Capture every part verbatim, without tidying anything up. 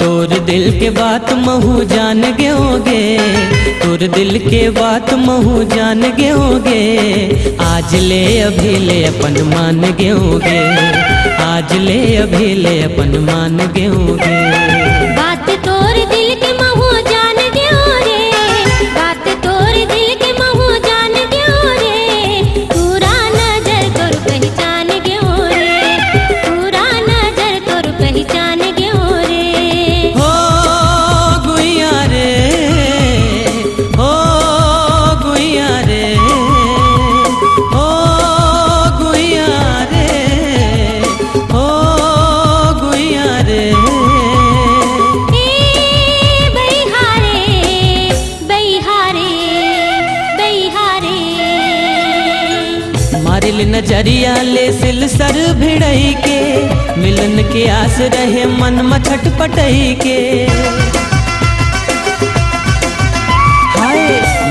तोर दिल के बात महू जान गेंव गे, तोर दिल के बात महू जान गेंव गे। आज ले अभी ले अपन मान गेंव गे, आज ले अभी ले अपन मान गेंव गे। बात तोर दिल के महू जान गेंव रे, बात तोर दिल के महू जान गेंव रे। टूरा नजर तोर पहचान गेंव रे, टूरा नजर तोर पहचान गेंव रे। हो गुइया रे, हो गुइया रे, हो गुइया रे, हो गुइया रे। ए बइहा रे, बइहा रे, बइहा रे। मारिल नजरिया ले सिल सर भिड़ई के, मिलन के आस रहे मन म छटपटई के। हाय,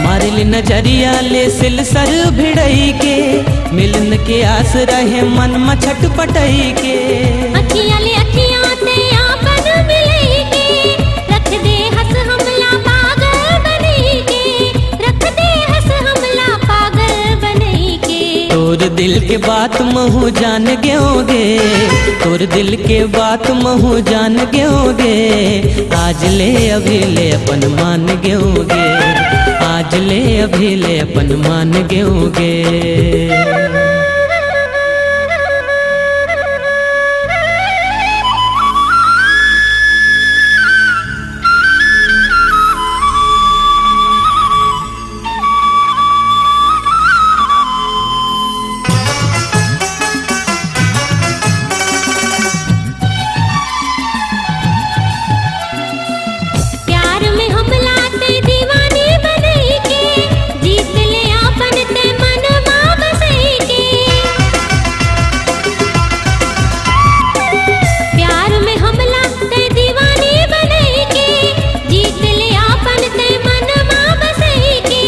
मारिल नजरिया ले सिल सर भिड़ई के, मिलन के आस रहे मन म छटपटई के। अखियां ले अखियां ते आपन मिलई के, रख दे हंस हमला पागल बनई के, रख दे हंस हमला पागल बनई के। तोर दिल के बात महू जान गेंव गे, तोर दिल के बात महू जान गेंव गे। आज ले अभी ले अपन मान गेंव गे, आज ले अभी ले अपन मान गेंव गे। प्यार में हमला ते दीवानी बनई के, जीत ले आपन ते मन मा बसई के। प्यार में हमला ते दीवानी बनई के, जीत ले आपन ते मन मा बसई के।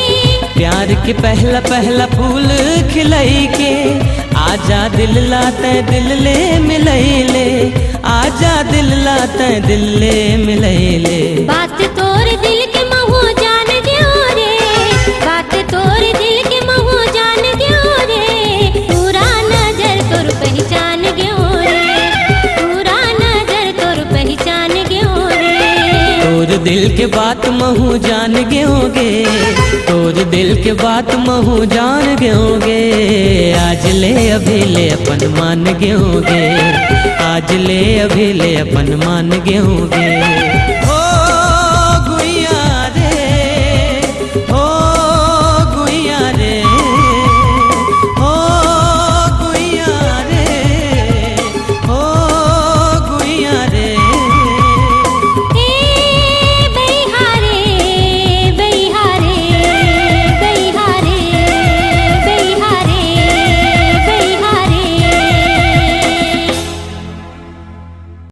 प्यार के पहला पहला फूल खिलई के, आजा दिल ला ते दिल ले मिलई ले, आजा दिल ला ते दिल ले मिलई ले। बात तोर दिल के महू जान गेंव रे, बात तोर दिल के महू जान गेंव रे। टूरा नजर तोर पहचान गेंव रे, टूरा नजर तोर पहचान गेंव रे। तोर दिल के बात महू जान गेंव गे, तोर दिल के बात महू जान गेंव गे। आज ले अभी ले अपन मान गेंव गे, आज ले अभी ले अपन मान गेंव गे।